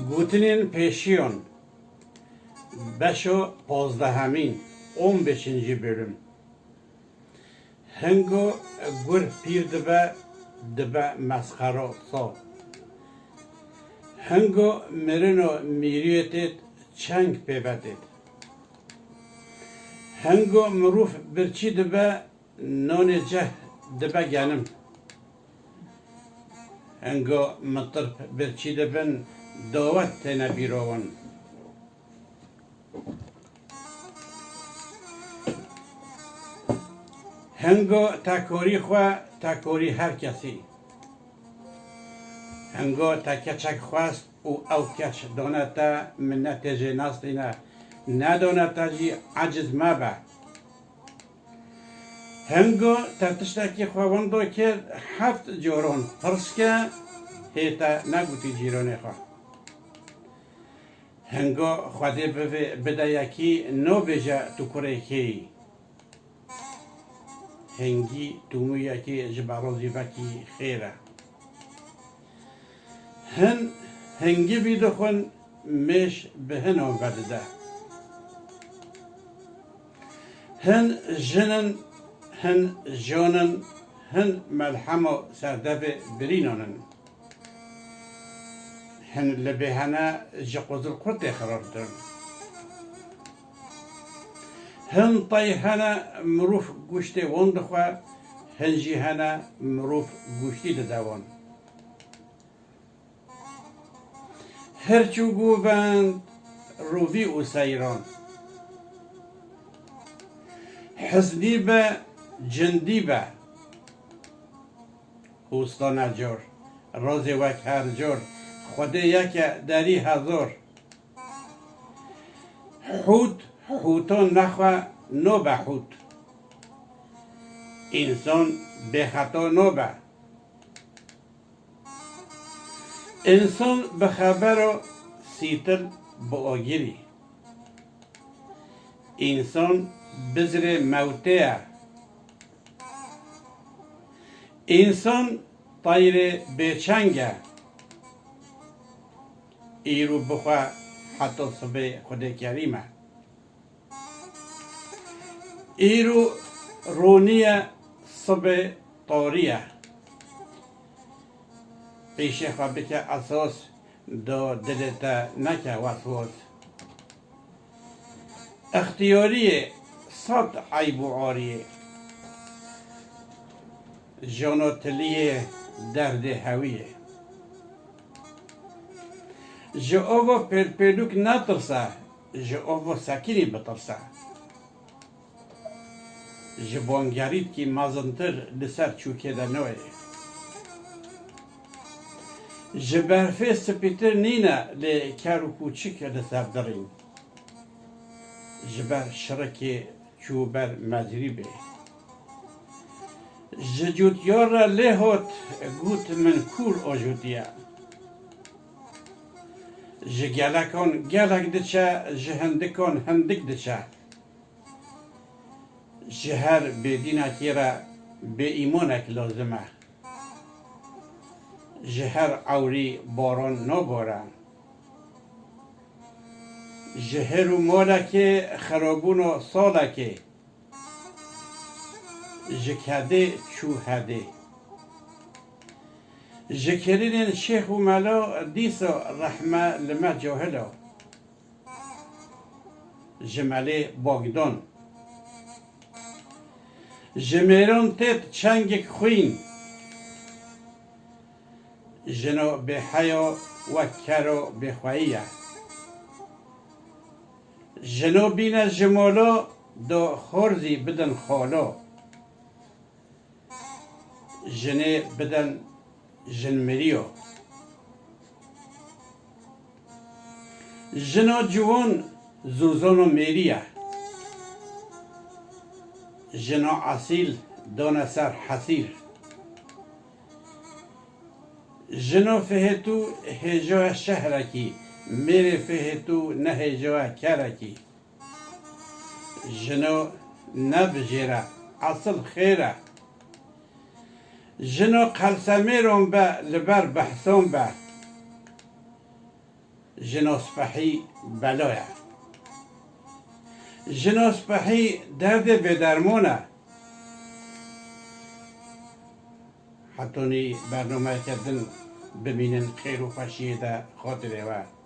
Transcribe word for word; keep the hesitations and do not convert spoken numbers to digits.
Gotinên pêşiyan, beşo pazdehemîn, on beşinci bölüm. Hingo gur pîr dibe, dibe mesxero so. Hingo mirino mîriyê têt, çeng pê ve têt. Hingo mirov birçî dibe, nonê ceh dibe genim. Hingo mitirp birçî dibin, dawet têne bîro wan. Hingo te korî xwe, te korî her kesî. Hingo te keçek xwest û ew keç dane te, minetê jê nastîne, nedane te jî eciz mebe. Hingo te tiştekî xwe wendo kir, heft coron pirs ke, hê te negotî cîronê xwe. Hingo Xwedê bivê bide yekî, nobêje tu kurê kê yî. Hingî tûmûyekê ji berozî vekî xêr e. Hin hingivî dixwin, mêş bi hinan vedide. Hin jin in, hin jon in, hin melhemo serdevê birînan in. Hin libê hene ji quzilqurtê xirabtir in. Hin tay hene mirov goştê wan dixwe, hin jî hene mirov goştî dide wan. Hirç û govend, rovî û seyran. Hiznî be, cindî be. Hûstane cor, rozê wek her cor, Xwedê yek e, derî hezor. Hût, hûto nexwe, nobe hût. Însan bêxeto nobe. Însan bi xebero sîtil bi ogirî. Însan bizrê mewtê ye. Însan tayrê bêçeng e. Îro bixwe heta sibê Xwedê kerîm e. Îro ronî ye, sibê tarî ye. Pêşê xwe bike esas, do dilê te neke weswas. Extiyariyê sed eyb û ariyê. Jano tiliyê derdê hewiyê. Ji ovo pêlpêlûk netirse, ji ovo sekinî bitirse. Ji bongerîtkî mezintir li ser çûkê de noyê. Ji berfê spîtir nîne lê ker û kûçik li ser dirîn. Ji ber şirikê çû ber mecrîbê. Ji cûtyar re lê hot, got min kûr ajûtiye. Ji gelekan gelek diçe, ji hindikan hindik diçe. Ji her bêdînekî re bêîmanek lazim e. Ji her ewrî baran nabare. Ji her û malekê xirabûno salekê. Ji kedê çû hedê. Ji kirînên şêx û melo dîsa rehme li me cahilo. Ji melê bogdon. Ji mêran têt çengik xwîn. Jino bêheyo wek kero bêxweyî ye. Jino bîne ji molo do xorzî bidin xolo. Jinê bidin jinmiriyo. Jino ciwan zûzono mêrî ye. Jino esîl done ser hesîr. Jino fihêtû hêjoya şehrekî, mêrê fihêtû nehêjoya kerekî. Jino nebijêre, esil xêr e. Jino qelsemêron be, li ber behson be. Jina spehî bela ye. Jina spehî derdê bêderman e. Hetanî bernameyeke din bimînin xêr û xweşiyê de xatirê we.